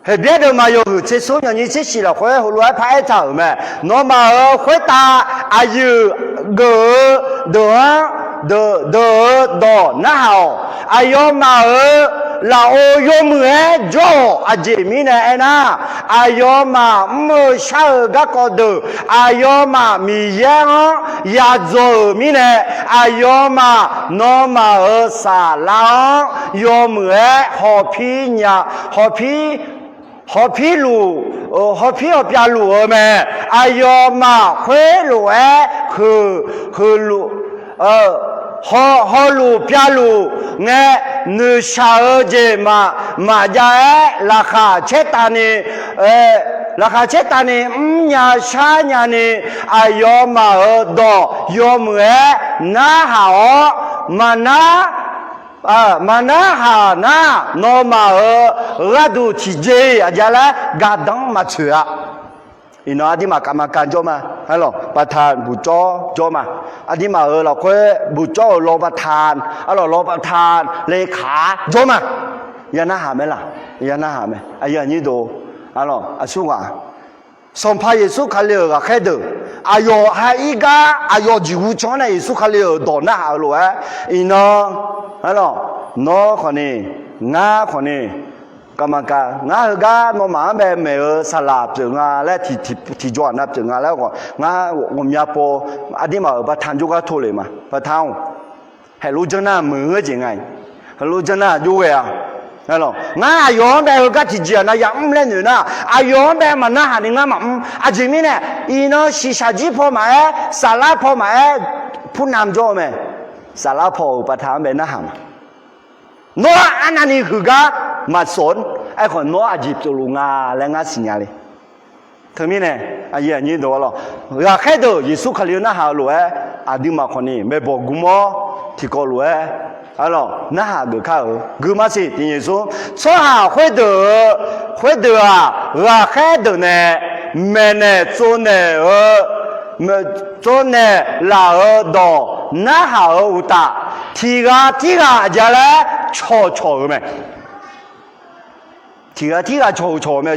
Heqbyaer deuvma yawhuiq tsersmr nyawnyir tsershif lafkhoer heulof-aer paraer taq-euq mae. Nawmaf-euq khoertav aqyuif geuf-eu deuq-anr deuq-eu dawq narhaq-awq. Aqyawfmaf-euq lafov yawmuiq-aer jawr-awq. Aqjeq mirnae aernar, aqyawfmaf mr-eu shar-eu garkawv deuq aqyawfmaf Miqyaer-anr yadzaw-euq mirnae, aqyawfmaf nawmaf-euq saflar-anr yawmuiq-aer hawpir nya, hawpir, hawpir luf, hawpir hawpyav luf-eu mae. Aqyawfmaf khoerlof-aer heu, heulof, hawluf pyavluf ngae, noeqshaq-eu jeq maqjav-aer laqkhaq caertavni, laqkhaq caertavni mrnya sharnya ni, aqyawfmaf-euq dawq yawmuiq-aer narhaq-awr, maqnar, maqnarhaq nar, nawmaf-euq gharduq tiqjeq-iq aqja laer gardanr maqtsoeq-a. Iqnan aqdirmaf kavmaqkav jawr ma. Arlawq, baqtaq buqcawv jawr ma. Aqdirmaf-euq lafkhoer buqcawv-euq lawbaqtaq, arlawq, lawbaqtaq lekaq jawr ma. Yanarhaq mae laq? Yanarhaq mae. Aqyuif aqnyir deuq, arlawq, aqsurghaq Sanqpaq Yeqsur Kali-euq ghaqkhaer deuq, aqyawf ha ir gar aqyawf jeqhu can-anr nae Yeqsur Kali-euq dawq narhaq-eu lof-aer, iqnan, arlawq, nawr khawfni, ngar khawfni, kavmaqkav, ngar heugar nawmaf-anr bae maeq-eu saqlaq pyeuf nga laer, tiqjawr aqnav pyeuf nga laer khawf, ngar ghawqmya pov aqdirmaf-euq baqtaq jawrgar tov lef ma. Baqtaq-or, haeqlof janr nar muiq-eu jeq nga-iq, haeqlof janr nar jov ghae-a. Ngar aqyawf-anr bae heugar tiqjeq aqnav yamr laer noeq nar, aqyawf-anr bae maqnarhaq ni ngar maqmr. Aqjeq mirnae, iqnan shiqshaq jir paw maqaer, saflar paw maqaer, purnam jawr-eu mae. Saflar paw-euq baqtaq-anr bae narhaq ma. Nawr arnavni huiqgar maqsawq-anr, aerkhawf nawr aqjeq pyeufluf nga laer ngar siqnya le. Teumirnae, aqyuif aqnyir deuq arlawq, ghaqkhaer deuq Yeqsur Kali-anr narhaq-eu lof-aer, aqduimaf khawfni maeqbawq gmr-awr tiqkawv lof-aer, arlawq, narhaq geuf kar-euq gui maqsiq tiq Yeqsur tsawrhaq khoerdeuq-eu, khoerdeuq-aq ghaqkhaer deuq nae maeqnaeq tsovnaeq-eu, tsovnaeq laf-euq dawq narhaq-euq uqtaf, tiq ghaq tirghaq aqja laer cawqcawq-euq mae. Tiq ghaq tirghaq cawq-eu cawq-eu mae.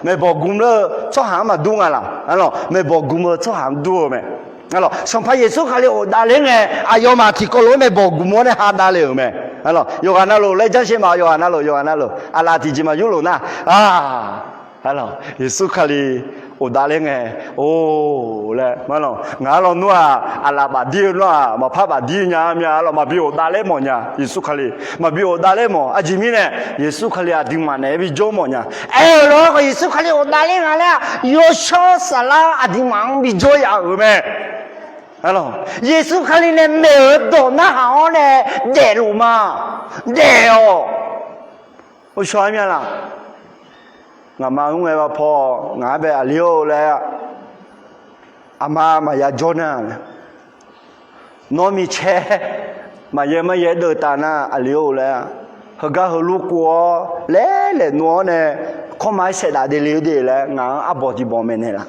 Maeqbawq gmr-eu tsawrhaq-anr maqdur nga laq? Arlawq, maeqbawq gmr-eu tsawrhaq-anr dur-eu mae. Arlawq, Sanqpaq Yeqsur Kali ghofdav ler ngae, aqyawfmaf tiqkawv lof-aer maeqbawq gmr-awr nae ha davle-euq mae. Arlawq, yawqghaq navluf laer janrshir ma, yawqghaq navluf, yawqghaq navluf, aqlaf tiqjeq maqyur luf nar, a, arlawq, Yeqsur Kali ghofdav ler ngae, or laer, arlawq, ngaq-anr lawnmr-aq, aqlaf bafdir-eu nar-aq, maqpar bafdir nya mya, arlawq, maqbi ghofdav ler mawf nya. Yeqsur Kali maqbi ghofdav ler mawf. Aqjeq mirnae, Yeqsur Kali aqduimaf naeq-aer bijawr mawf nya. Aer-euq lof-aer khawf, Yeqsur Kali ghofdav ler nga laer-aq, yawshawr saflar aqduimaf-anr bijawr yaf-euq mae. Arlawq, Yeqsur Kali nae maeq-euq dawq narhaq-awr nae daefluf ma. Daef-awq. Ghovshaw-aer mya laq? Ngaqma mr ngae ba paw, ngaq-anr bae aqli-or laer, aqma maqya jawr nar, nawr micaer maqyaer maryaer deuvtaf nar aqli-or laer, heugar heuluf kov-awr laer laeqnov-awr nae, kawrma-aer saef daf dele-eu de laer ngaq-anr arbawq tiq bawq maeqnaeq laf?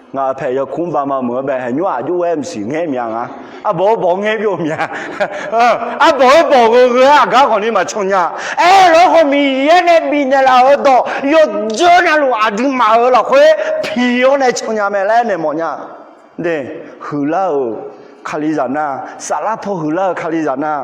Ngaq-euq paeq yawkmr baqma meuq-anr bae haeqnymr aqjox-aer maqsiq ngaer mya nga. Arbawq-eu bawq ngaer byov mya. Arbawq-eu bawq gheu gheu-aer aqgar khawfni maqcan nya. Aerlof-aer khawf Miqyaer nae bifnaeq laf-euq dawq yawdzeur navluf aqduimaf-euq lafkhoer piq-awr nae can nya mae laer naeq mawf nya. De, huiqlar-euq Kalizaq nar, saflar paw huiqlar-euq Kalizaq nar,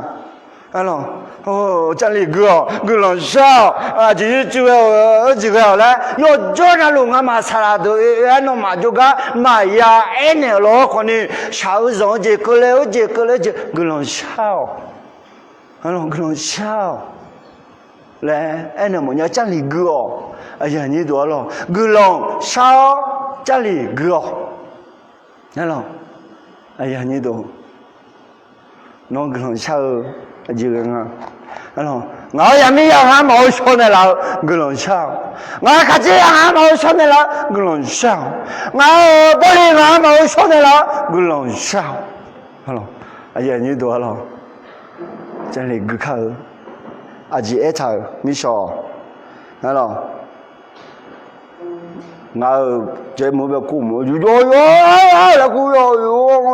arlawq, Jarlif gui-awq, guiqlanq shar-awq, aqjeq yurcuiv ghae-awq, jeq ghae-awq laer yawdzeur navluf ngamaf saqlaq deuq oe-aer nawmaf jawrgar maqya aernaeq-euq lawr khawfni, shaq-eu zanq-eu jeq keuvle-eu jeq keuvle-eu jeq guiqlanq shar-awq. Arlawq, guiqlanq shar-awq laer aernaeq mawfnya. Jarlif gui-awq. Aqyuif aqnyir deuq arlawq, guiqlanq shar-awr Jarlif gui-awq. Arlawq, aqyuif aqnyir deuq, nawr guiqlanq shar-eu aqjeq ghae nga. Ngaq-euq yaqmir yaqha maqghov shaw naeqlaf-eu guiqlanq shar-awq. Ngaq-euq khaqdzerzaq ngaq-anr maqghov shaw naeqlaf-eu guiqlanq shar-awq. Ngaq-euq bawrli ngaq-anr maqghov shaw naeqlaf-eu guiqlanq shar-awq. Aqyuif aqnyir deuq arlawq, Jarlif gui kar-eu aqjeq aertaq-euq mirshawq, arlawq, ngaq-euq jaev meuq bae kur meuq-eu yawr yawr laer kur yawr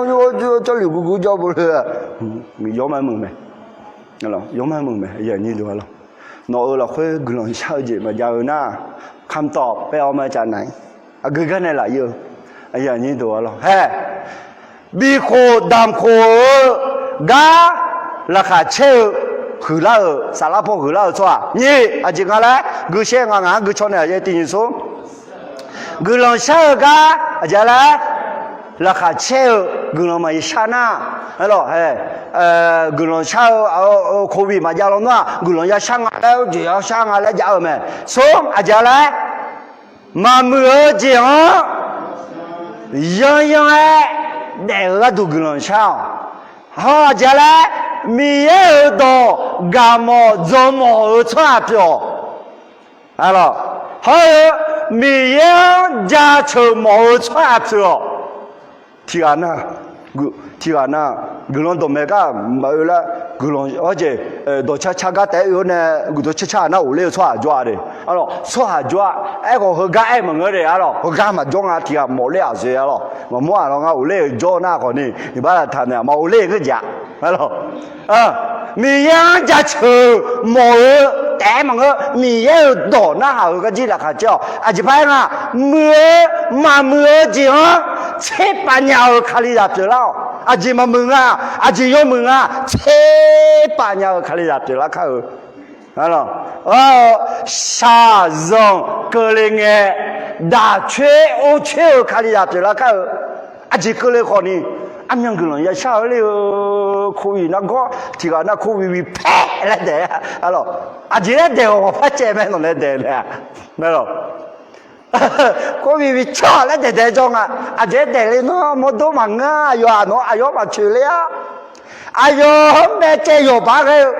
yawr, Jarlif gui gui jawr beu le, miqyawr ma muiq mae. Yawmar muiq mae, aqnyir deuq-a lor. Nawq-euq lafkhoer guiqlanq shar-eu jeq maqjav-eu nar, kamtawf paev-awr ma caf naq-ir. Aqgeu gar nae laf-ir-eu, aqnyir deuq-a lor. Hae, bikhof damqkhof-eu gar laqkhaq caer-eu, huiqlar-euq, saflar paw huiqlar-euq tsawrhaq nyiq, aqjeq nga laer gui shaer nga, ngaq-anr gui caw naeq-a, tiq nyiq sor. Guiqlanq shar-eu gar aqjeq laer, laqkhaq caer-eu guiqlanq maqshar nar, arlawq, hae, guiqlanq shar-eu, covid maqjav lawnmr-aq, guiqlanq yashar nga laer, jeq yashar nga laer jav-eu mae. Sor, aqjeq laer, maqmuiq-eu jeq-anr yanyan-aer daef-eu gharduq guiqlanq shar-awq. Hawr aqjeq laer, Miqyaer-euq dawq gaqmawf dzawmawf-eu tsawrhaq pyeuf-awq. Arlawq, hawr-eu Miqyaer-anr jaceuq mawf-eu tsawrhaq pyeuf-awq. Tiqghaq nar, tiqghaq nar, guiqlanq dawqmaeq gar maqoe lar, guiqlanq hawr jeq, dawqcar car gar taef-aer oe-awr nae, guiqdawq car car-aq nar ghofler-eu tsawrhaq jawr-a de. Arlawq, tsawrhaq jawr-a. Aerkhawf heugar aer maqngeur de, arlawq, heugar maqjawr nga, tiqghaq mawf ler-aq zoe, arlawq, maqmawr-aq lawr ngar ghofler-euq jawr nar khawfni, iqbax laqtaq naeq-aq maqghofler-eu ngeur jeq-a. Arlawq, Miqyaer-anr jaceuq mawf-eu taef-aer maqngeur, Miqyaer-euq dawq narhaq-euq garjir laqkhaq caer-awq. Aqjeq par-aer nga, muiq-eu maqmuiq-eu jeq-anr tserpav nya-eu Kalizaq pyeuflar-awq. Aqjeq maqmuiq nga, aqjeq yawmuiq nga, tserpav nya-eu Kalizaq pyeuflar kar-eu. Shaqzanq keuvle ngae, daqcoer orcoer-eu Kalizaq pyeuflar kar-eu. Aqjeq keuvle khawfni, armyan guiqlanq yashar-eu ler-eu, covid nargawr tiqghaq nar covid bi paer laer daef-a. Arlawq, aqjeq laer daef-awq ghawqpar caev mae nawq nae daef nae-a. Arlawq, covid bi cawq laer daef daef jawr nga. Aqjeq daef le nawr mawrdo maqngeur, aqyawf-aq nawq aqyawf maqcoeq ler-a. Aqyawf-anr bae caev yawqbar ghae-eu,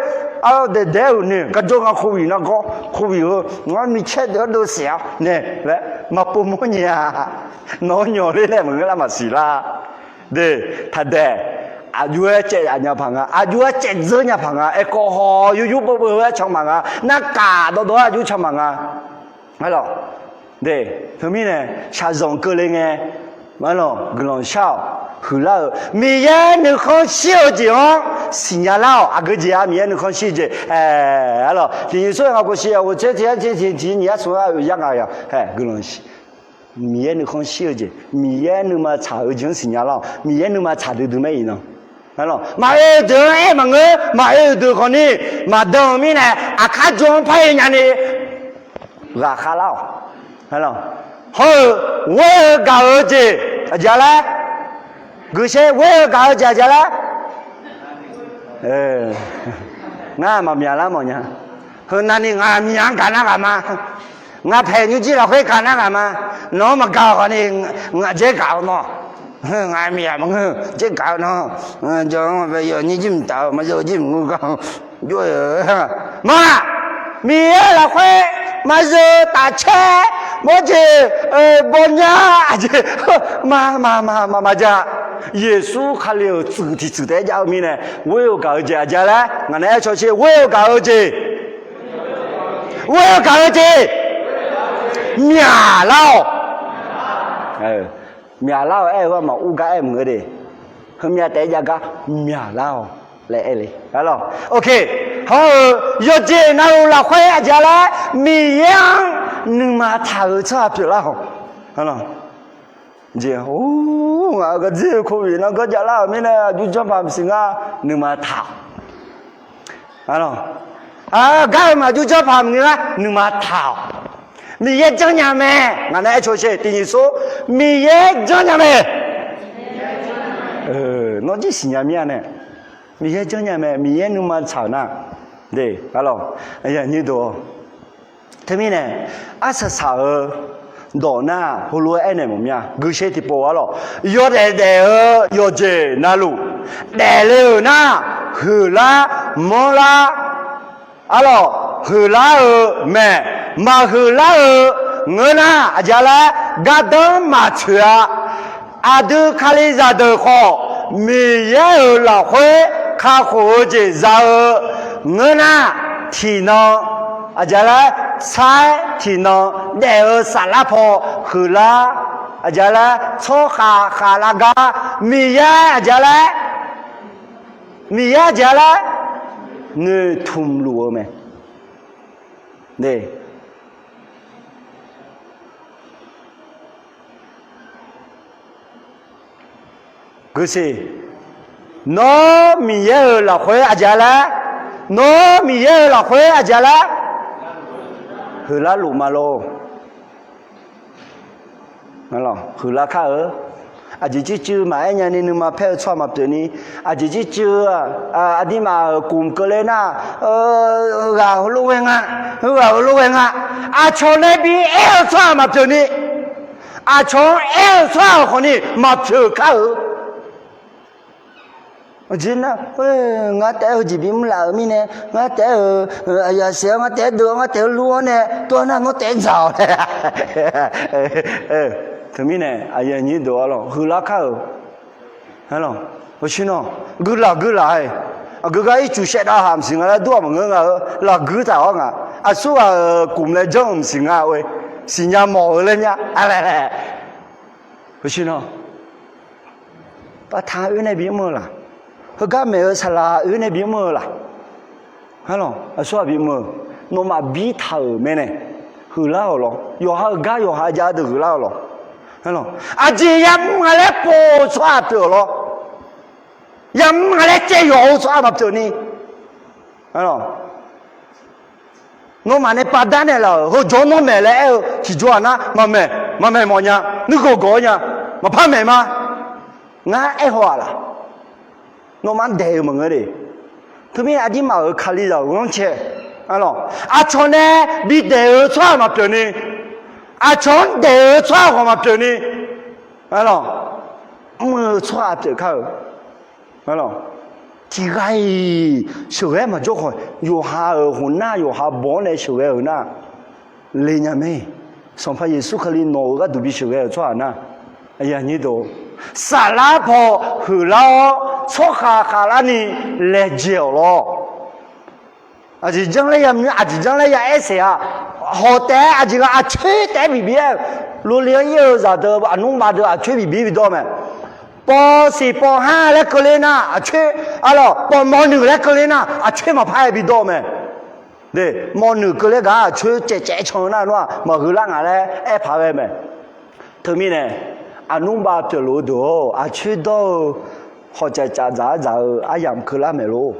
arlawq, daef daef-euq noeq garjawr nga, covid nargawr covid heu ngar micaer deuq-anr dov siq-awr nae laer maqpov mawr nya-a. Nawq-anr nyawq ler nae maqngeur lar maqsiq lar. De, taqdaeq. Aqjox-aer caev yaf nya paq nga, aqjox-aer caev dzeur nya paq nga, aerkawv haw yur yur beuv beuv-aer can maq nga, narkaf dawv dawv-aer aqjox can maq nga. Arlawq, de, teumirnae shaqzanq keuvle ngae, arlawq, guiqlanq shar-awq, huiqlar-euq Miqyaer nuikhanr shir-eu jeq-anr siqnya lar-awq. Aqgeu jeq-a Miqyaer nuikhanr shir-eu jeq, arlawq, tiq nyiq sor-aer nga kov shir-a, ghof tser tiq yar tser tiq nyiq yar smq-aer oe yar nga ya, guiqlanq shir Miqyaer nuikhanr shir-eu jeq, Miqyaer nuima tsaq-eu jeq-anr siqnya lar-awq. Miqyaer nuima tsaq duidui mae iqnan. Maqoe-eu deuq-anr aer maqngeur, maqoe-eu deuq khawfni maqdan-eu mirnae, aqkar jawr-anr par-aer nyani ghaqkhav lar-awq. Hawr-eu, ghoer-eu gaq-eu jeq aqjeq-a laer, guiqshaer ghoer-eu gaq-eu jeq aqjeq-a laer, ngar maqmyaq lar mawf nya. Heunav ni ngaq myav-anr gaq nar ghaq ma. Ngaq paeq nymrjir lafkhoer gaq nar ghaq ma. Nawq-anr maqgaq-awq khawfni, ngaq dzaer gaq-awq nawr. Ngaq myav maqngeur, dzaer gaq-awq nawr. Jawr-anr bae yawnyir jir mqtaf-eu maqzeu jir mqngeur gar jov-eu ma. Miqyaer lafkhoer maqzeu taf caer mawr jeq, bawnya aqjeq, ma, ma, ma, ma, maqjav. Yeqsur Kali-euq tsuif tiq tsuif taef-aer jav-eu mirnae, ghoer-eu gaq-eu jeq aqjeq-a laer ngaq nae aer cawshir, ghoer-eu gaq-eu jeq, ghoer-eu gaq-eu jeq, myaqlar-awq. Myaqlar-awq aer-eu gar maqur gar aer maqngeur de. Heumyav taef-aer jav gar myaqlar-awq laer aer le. Arlawq, ok. Hawr-eu yawqjeq navluf lafkhoer aqjeq-a laer Miqyaer-anr nuima taq-eu tsawrhaq pyeuflar-awq. Jeq, or, ngaq-euq gardzer-eu covid nar gar javlar-euq mirnae aqjox janrpaq maqsiq ngar nuima taq-awq. Arlawq, gar-eu maqjox janrpaq maqngeur nar nuima taq-awq. Miqyaer janrnya mae. Ngaq nae aer cawshir tiq nyiq sor, Miqyaer janrnya mae. Nawr jir siqnya mir-a nae, Miqyaer janrnya mae, Miqyaer nuima tsaq-euq nar. De, arlawq, aqnyir deuq-awr, teumirnae arsaq saq-eu dawq nar heulof-aer aernaeq mawf mya. Guiqshaer tiqpov arlawq, yawdaef daef-eu yawqjeq navluf daefle-euq nar, huiqlar manrlar, arlawq, huiqlar-eu mae. Maqhuiqlar-eu ngeur nar aqjeq-a laer gardanr maqtsoeq-a. Aqdui Kalizaq deuq khawf Miqyaer-euq lafkhoer kakhof-eu jeq za-eu ngeur nar, tiqnan aqjeq-a laer sar-aer tiqnan daef-eu saflar paw huiqlar, aqjeq-a laer tsawrkhav khavlar gar Miqyaer aqjeq-a laer, Miqyaer aqjeq-a laer noeqtmq luf-eu mae. Guiqsiq, nawr Miqyaer-euq lafkhoer aqjeq-a lar? Nawr Miqyaer-euq lafkhoer aqjeq-a lar? Huiqlar luf ma lor. Huiqlar kar-eu. Aqjeq jircuiv maqaer nyani nuima paer-eu tsawrhaq maqpyeuf ni, aqjeq jircuiv-aq, aqdirmaf-euq kmq keuvle nar, heughaq heulof ghae nga, heughaq heulof ghae nga, aqcawq nae bi aer-eu tsawrhaq maqpyeuf ni, aqcawq-anr aer-eu tsawrhaq khawf ni maqpyeuf kar-eu. Aqjeq nar, ngar taef-aer heujeq bimr laf-euq mirnae, ngar taef-aer-euq aqyawf siq-awr, ngar taef-aer deuv-awr, ngar taef-aer lur-awr nae tov-aer nar, nawr taef-aer dzaq-awq laer. Teumirnae aqyuif aqnyir deuq-a lawq, huiqlar kar-euq. Aqlawq, guiqlaq guiqlaq-aer, aqgeu gar ircuf shaevdav haq maqsiq nga laer dur-aq maqngeur nga-eu, lafguir taq-awr nga. Aqsurghaq-euq kmq laer janr-euq maqsiq nga-oe, siqnya mawf-eu laer mya. Aqlaeq laeq, baqtaq oer nae bimr-eu laq? Heugar maeq-eu saqlaq oer nae bimr-eu laq? Aqlawq, aqsurghaq bimr-eu, nawmaf birtaq-euq mae nae, huiqlar-awq lawr. Yawqha-euq gar yawqha jav deuq huiqlar-awq lawr. Aqjeq yamr nga laer pov-eu tsawrhaq pyeuf-awq lawr. Yamr nga laer caev yawq-eu tsawrhaq maqpyeuf ni. Nawmaf nae pavdar naeqlaf-euq heujawr nawr maeq laer aer-eu tiqjawr-aq nar, maqmaeq, maqmaeq mawfnya, nuirgawq gawq-awr nya, maqpar maeq ma. Ngar aer haw-aq laq? Nawmaf-anr daeq-eu maqngeur de. Teumirnae aqdirmaf-euq Kalizaq-euq ghanrcae, aqcawq nae bidaeq-eu tsawrhaq maqpyeuf ni, aqcawq-anr daeq-eu tsawrhaq ghawq maqpyeuf ni, mr-eu tsawrhaq pyeuf kar-eu. Tiqghaq-iq sheuqghae maqjawr khawf, yawqha-euq khof nar, yawqha baw-anr nae sheuqghae-euq nar, le nya mae. Sanqpaq Yeqsur Kali nawq-euq gharduq bi sheuqghae-euq tsawrhaq nar, saflar paw huiqlar-awr, tsawrkhav khavlarni laejae-awq lawr. Aqjeq janr laer yamr, aqjeq janr laer ya aer saeq-a. Hawq taef-aer aqjeq ghaq aqcoer taef-aer bif bir-aer, lole-anr ir-eu zaqdeuq aqnmr bav deuq aqcoer bif bir bidawr mae. Pawv siq pawv har laer keuvler nar aqcoer, aqlawq, pawv mawv nuiq laer keuvler nar aqcoer maqpar-aer bidawr-eu mae. Mawv nuiq keuvler gar aqcoer caevcaev can-eu nar nawr-aq maqhuiqlar nga laer aer paq ghae mae. Teumirnae, aqnmr bav pyeufluf-eu deuq-or, aqcoer dawr-eu hawqcav cav dzaq-ar dzaq-eu aryamq keuvlar maeq lor.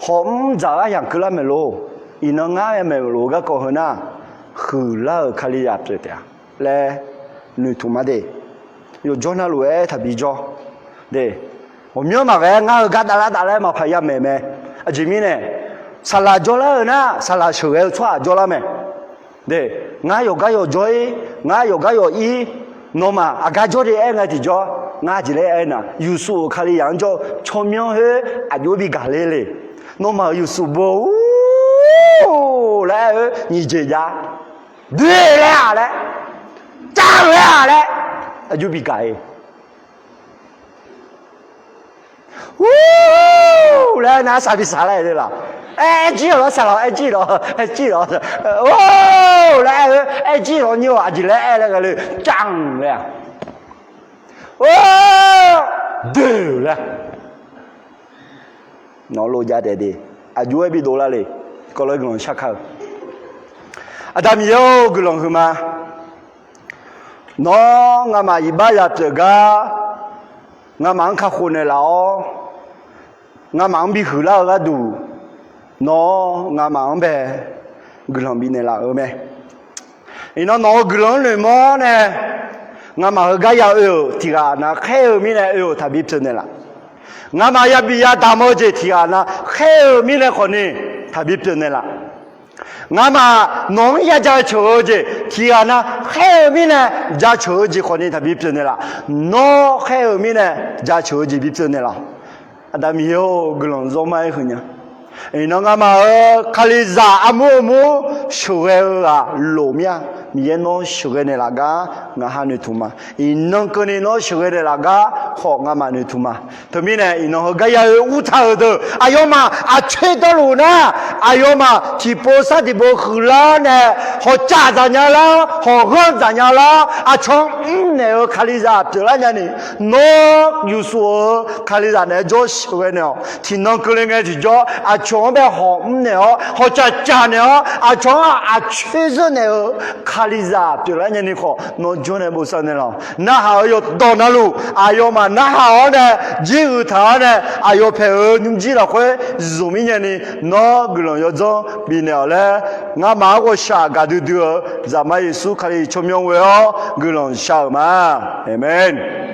Hawq mr dzaq-eu aryamq keuvlar maeq lor. Iqnan ngar aer maeqluf-eu garkawv heu nar, huiqlar-euq Kalizaq pyeuf taef-a laer noeqtmq ma de. Yawqjawr navluf-aer taqbi jawr de. Ghawqmyanr maqghae-aer ngar-eu gar davlar davlar-aer maqpaq ya maeq mae. Aqjeq mirnae, saqlaq jawrlar-eu nar, saqlaq sheuqghae-eu tsawrhaq jawrlar mae. De, ngar yawqgar yawqjawr-ir, ngar yawqgar yawq-ir, nawmaf aqgar jawr de aer ngae tiqjawr, ngar aqjeq laer aer nar, Yeqsur-euq Kalizaq-anr jawr-eu tsawrmyanr khoer aqjox bigaq ler le. Nawmaf-euq Yeqsur bo-eu laer aer-eu nyiq jeq jav, doe laer-aq laer, car-eu laer-aq laer, aqjox bigaq-ir. Ur laer nar saq bi saq laer de laq. Aer, aer jir-awq lawr saqlaq, aer jir lawr, aer jir lawr. Or laer aer-eu, aer jir lawr nyir-awq aqjeq laer aer laer ghae le, car laer-aq. Or, doe laer. Nawq lov jav taef de, aqjox-aer bidov lar le. Kawvlawr guiqlanq shar kar-eu. Aqda Miqyaer-or, guiqlanq huiqma. Nawr ngamaf iqbax ya pyeuf gar, ngamaf-anr kakhof naeqlaf-awr, ngamaf-anr bihuiq lar-eu gharduq, nawr ngamaf-anr bae guiqlanq bifnaeq laf-euq mae. Iqnan nawq-euq guiqlanq-anr noeqmawr nae, ngamaf heugar ya oe-euq tiqghaq na khaer-eu mirnae oe-euq taqbi pyeufnaeq laf. Ngamaf yabi yadamq-eu jeq tiqghaq na khaer-eu mirnae khawfni taqbi pyeufnaeq laf. Ngamaf nawq-anr ya jaceuq-eu jeq tiqghaq na khaer-eu mirnae jaceuq-eu jeq khawfni taqbi pyeufnaeq laf. Nawr khaer-eu mirnae jaceuq-eu jeq bipyeuf naeqlaf. Aqda Miqyaer-or, guiqlanq zawr mar-aer huiqnya. Iqnan ngamaf-euq Kalizaq armur-eu mur sheuqghae-eu ghaq loq mir-a. Miqyaer nawr sheuqghae naeqlaf gar ngaq ha noeqtmq ma. Iqnan keuvni nawr sheuqghae naeqlaf gar khawf ngamaf noeqtmq ma. Teumirnae iqnan heugar ya-eu urtaq-euq deuq aqyawfmaf aqcoer dawrluf nar, aqyawfmaf tiqpov sar tiqpov huiqlar nae hawqcav dzaq nya lar, hawqghanr dzaq nya lar, aqcawq mrnaeq-eu Kalizaq pyeuflar nyani, nawr Yeqsur-euq Kalizaq naeq-aer jawr sheuqghae naeq-awq. Tiqnan keuvle ngae tiqjawr, aq aqcawq-anr bae hawq mrnaeq-awr, hawq caf caf naeq-awr, aqcawq-anr aqcoer zeur naeq-eu Kalizaq pyeuflar nyani khawf, nawr jawr nae bosav naeqlaf-awq. Narhaq-euq yawqdawq navluf aqyawfmaf narhaq-awr nae, jirhuiq taq-awr nae, aqyawf paeq-euq nymrjir lafkhoer zmq mir nyani, nawr guiqlanq yawdzanr bifnaeq-awq laer, ngamaf-anr ghawqshaq gaqdui dui-eu Zaqmar Yeqsur Kali tsawrmyanr ghoe-awr guiqlanq shar-euq ma. Aqmeq.